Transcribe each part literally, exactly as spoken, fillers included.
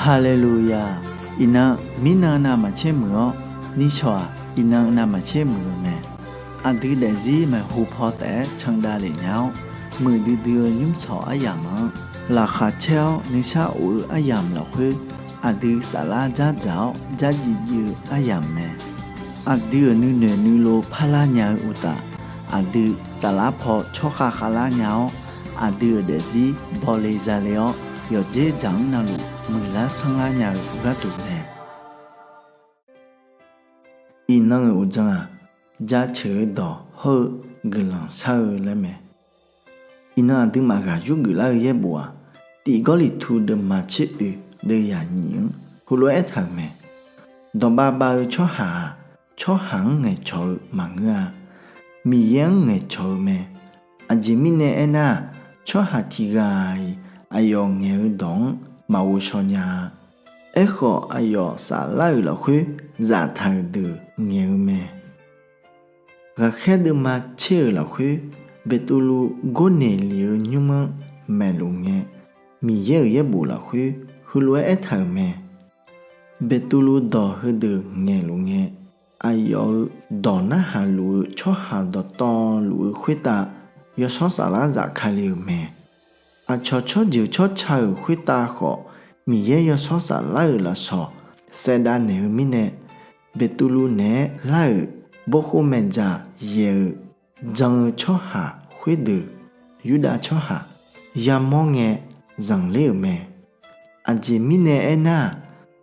Haleluya! Iqnan, mirnan navmaqtser muiq-awr, nishawq-aq, iqnan navmaqtser muiq-eu mae. Aqdui daefzir maeqhu paw taef-aer candav lef nya-awr, muiqdui dui-eu nymrshawq aryamq-anr laqkhaq caer-awr nuisar of-eu aryamq lafkhoer, aqdui saflar dzardzaq-awr dzardziv dziv-eu aryamq mae. Aqdui-euq nuinoeq nuilov parlar nya-eu uqtaf, aqdui saflar paw tsawrkhav khavlar nya-awr, aqdui-euq daefzir bawle zale-awr, yawqdzer dzaq-anr navluf muiqlar sanrlar nya-eu gharduq mae. Iqnan-euq uqdzan-aq, jaceuq-eu dawq hawr-eu guiqlanq shar-eu laer mae. Iqnan aqduimaf ghaq yurgeuf lar-eu yaerbof-aq, Tiq Gawrliqtu deuvma tser oeq deuvyaq nyiq-anr heulof-aer aertaq-euq mae. Dawqbav bav-eu tsawrhaq-aq, tsawrhaq-anr ngaeqcawq-eu maqngeur-a. Miqyaer-anr ngaeqcawq-eu mae. Aqjeq mirnae aernar-aq, tsawrhaq tiqghaq-iq aqyawf ngaeq-eu dawq-anr maqghovshaw nya-a. Aerkhawf, aqyawf saflar-euq lafkhoer zaftaq-euq deuq ngaeq-eu mae. Ghaqkhaer deuvma tser-euq lafkhoer, Beqtuvluv gornaeq lef-eu nymr-anr maeqluf ngae, Miqyaer-euq yaerbof lafkhoer heulof-aer aertaq-euq mae. Beqtuvluv dawq heudeuq ngaeqluf ngae, aqyawf-euq dawq narhaq luf-eu tsawrhaq dawqtawvluf-eu khoertav, yawshawr saflar zafkale-euq mae. Aqcawq tsawrjeuq tsawrca-euq khoertav khawf, Miqyaer yawshawr saflar-euq lafsawq saevdav naeq-eu mirnae, Beqtuvluv naeq-aer lar-euq bokhov maeqdzaq yaeq-euq jan-eu tsawrhaq khoerdeuq, Yurdav tsawrhaq yamawr ngae zanqler-euq mae. Aqjeq mirnae aernar-aq,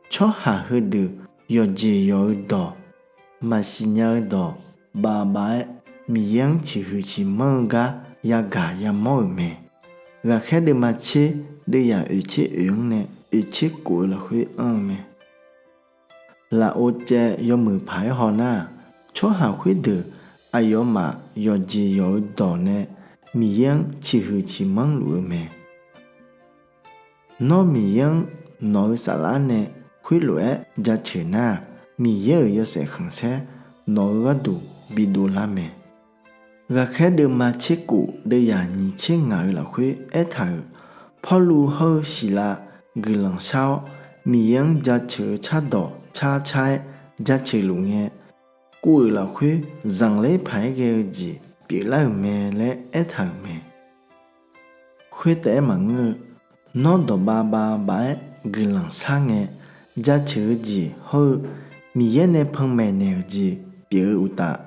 tsawrhaq heudeuq yawqjeq yawq-eu dawq, maqsiq nya-eu dawq bavbav-aer Miqyaer-anr ciqhuiq ciqmanr-eu gar yagaq yamawr-euq mae. Ghaqkhaer deuvma tser deuvyaq oeqtser oeq-anr nae oeqtser kof-eu lafkhoer anr-eu mae. Lafov caev yawmuiq paq-aer hawnar-aq, tsawrhaq khoerdeuq aqyawfmaf yawqjeq yawq-eu dawq nae Miqyaer-anr ciqhuiq ciqmanr luf-eu mae. Nawr Miqyaer-anr nawq-eu saflar nae khoerlof-aer jaceuq nar-aq, Miqyaer-euq yawshaef khanqsaer nawq-eu gharduq bidov lar mae. Ghaqkhaer deuvma tser kof deuvyaq nyiq tser ngaq-eu lafkhoer aertaq-euq, Pawrluv hawr-eu Siqlav guiqlanq shar-awr, Miqyaer-anr jaceuq-eu cardawq car car-aer jaceuq luf ngae, kuv-euq lafkhoer zanqler paq-aer ghae-eu jeq pyeuflar-euq mae laer aertaq-euq mae. Khoertaef-aer maqngeur-eu, nawr dawqbav bavbav-aer guiqlanq shar ngae, jaceuq-eu jeq hawr-eu Miqyaer nae panmaeq naeq-euq jeq pyeuf-eu uqtaf,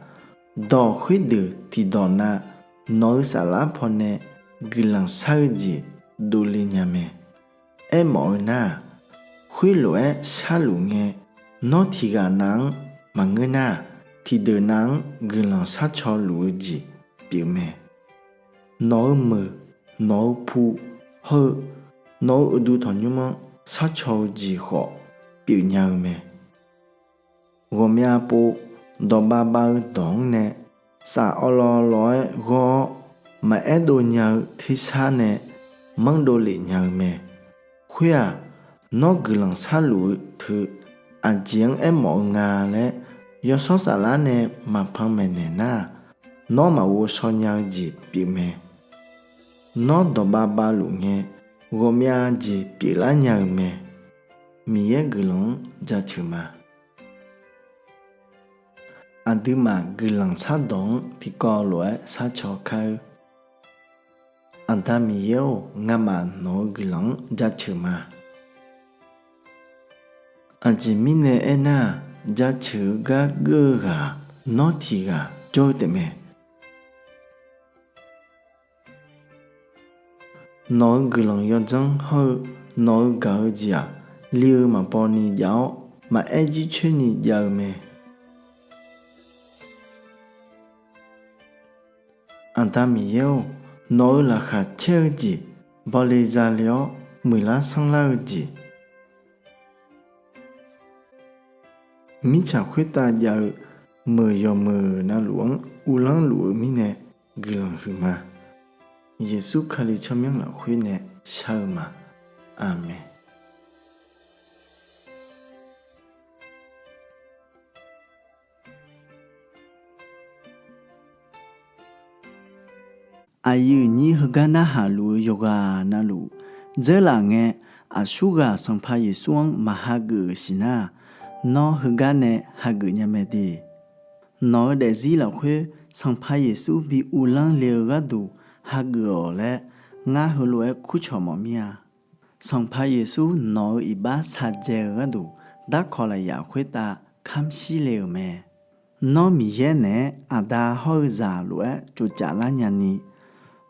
dawq khoerdeuq tiqdawq nav nawq-eu saflar pawnae guiqlanq shar-eu jeq dovle nya mae. Aermawf-eu nar-aq, khoerlof-aer sharluf ngae, nawr tiqghaq nav-anr maqngeur nar-aq, tiqdeuq nav-anr guiqlanq sharcaw luf-eu jeq pyeufmae. Nawq-eu meuq, nawq-eu pu, hawr-eu nawq-eu uqduq tanqnymr-anr sharcaw-eu jeq khawf pyeufnya-eu mae. Ghawqmya pov dawqbav bav-eu dawq-anr nae saf awrlawr lawr-aer ghawr-awr, maqaer dov nya-eu tersar nae manrdov lef nya-eu mae. Khoer-aq, nawr guiqlanq sharluf-eu teu aqjeq-anr aermawf-eu nga laer yawshawr saflar nae maqpanmaeq naeq nar-aq, nawr maqghovshaw nya-eu jeq pyeufmae. Nawr dawqbav bavluf ngae, ghawqmya jeq pyeuflar nya-eu mae. Miqyaer guiqlanq-anr jaceuq ma. Aqduimaf guiqlanq shardawq-anr tiqkawv lof-aer sharcaw kar-eur. Aqda Miqyaer-or, ngamaf nawq-eu guiqlanq-anr jaceuq ma. Aqjeq mirnae aernar-aq, jaceuq-eu gar geur-eu ghaq-aq, nawr tiqghaq jawr-eu taefmae. Nawq-eu guiqlanq yawdzanr hawr-eu nawq-eu gaq-eu jeq-aq, li-eu maqbaw ni jav-awr, maqaer jircoer ni jav-eu mae. Aqda Miqyaer-or, nawq-eu laqkhaq caer-eu jeq bawle zale-awr muiqlar sanrlar-eu jeq, mirtsaq khoertav jav-eu meuq yawqmeuq navluf-anr uvlanr luf-eu mirnae guiqlanq huiqma. Yeqsur Kali tsawrmyanr lafkhoer nae shar-eu ma. Aqmeq. Aqyuif nyir heugar narhaq luf-eu yawqghaq navluf dzeurlaf ngae, Aqsurghaq Sanqpaq Yeqsur-anr maq hageuf-euq siqnar-aq, nawr heugar nae hageuf nya mae de. Nawq-eu daefzir lafkhoer Sanqpaq Yeqsur bi uvlanr le-eu gharduq hageuf-awq laer, ngar heulof-aer kurcawq mawf mir-a. Sanqpaq Yeqsur nawq-eu iqbax shaqdzae-eu gharduq, darkawq lafyaq khoertav kamr shir le-euq mae. Nawr Miqyaer naeq-aer Aqda hawr-eu zaq lof-aer tsovcaf lar nyani,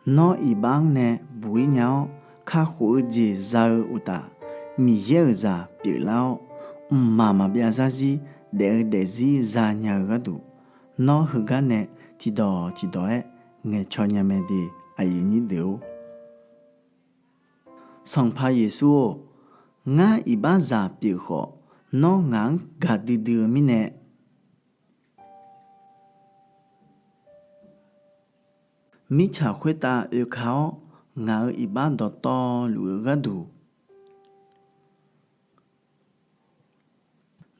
nawr iqbax-anr nae buq-ir nya-awr, kakhof-eu jeq za-eu uqtaf, Miqyaer-euq zaq pyeuflar-awr, mqmaq maqbyav zarzir daef-eu daefzir zanya-eu gharduq, nawr heugar nae tiqdawq tiqdawq-aer ngaeqcaw nya mae de. Aqyuif nyir deuq-or, Sanqpaq Yeqsur-or, ngar iqbaxzaq pyeuf khawf, nawr ngaq-anr gaqdui dui-eu mirnae, mirtsaq khoertav oeka-awr, ngaq-euq iqbax dawqtawvluf-eu gharduq,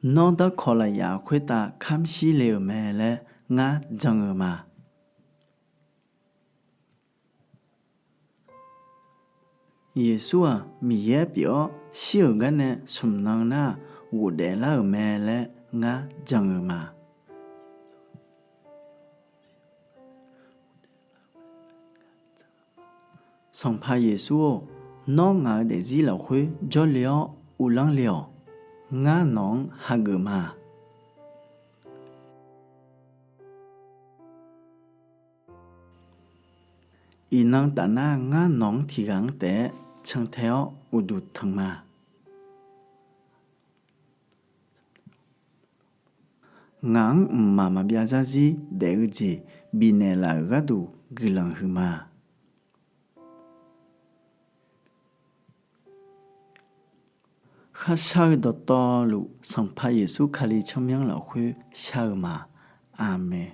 nawr darkawq lafyaq khoertav kamr shir le-euq mae laer ngar jan-eu ma. Yeqsur-aq Miqyaer pyeuf-awr shir-euq garnae smq nan nar-aq ghofdaef lar-euq mae laer ngar jan-eu ma. Sanqpaq Yeqsur-or, nawr ngaq-eu daefzir lafkhoer jawrle-awr uvlanr le-awq. Ngar nawq-anr hageuf ma. Iqnan tafnar ngar nawq-anr tiqghaq-anr taef-aer cantae-awr uqduq tanq ma. Ngaq-anr mqmaq maqbyav zarzir daef-eu jeq bifnaeq laf-euq gharduq guiqlanq huiqma. Kharshar-eu dawqtawvluf Sanqpaq Yeqsur Kali tsawrmyanr lafkhoer shar-eu ma. Aqmeq.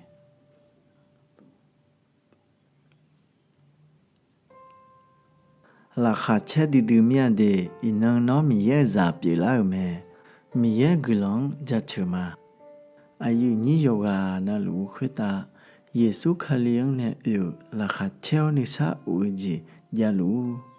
Laqkhaq caer duidui mir-a de. Iqnan nawr Miqyaer-euq zaq pyeuflar-euq mae. Miqyaer guiqlanq-anr jaceuq ma. Aqyuif nyir yawqghaq navluf-eu khoertav Yeqsur Kali-anr nae oe-euq laqkhaq caer-awr nuisar of-eu jeq javluf-ur.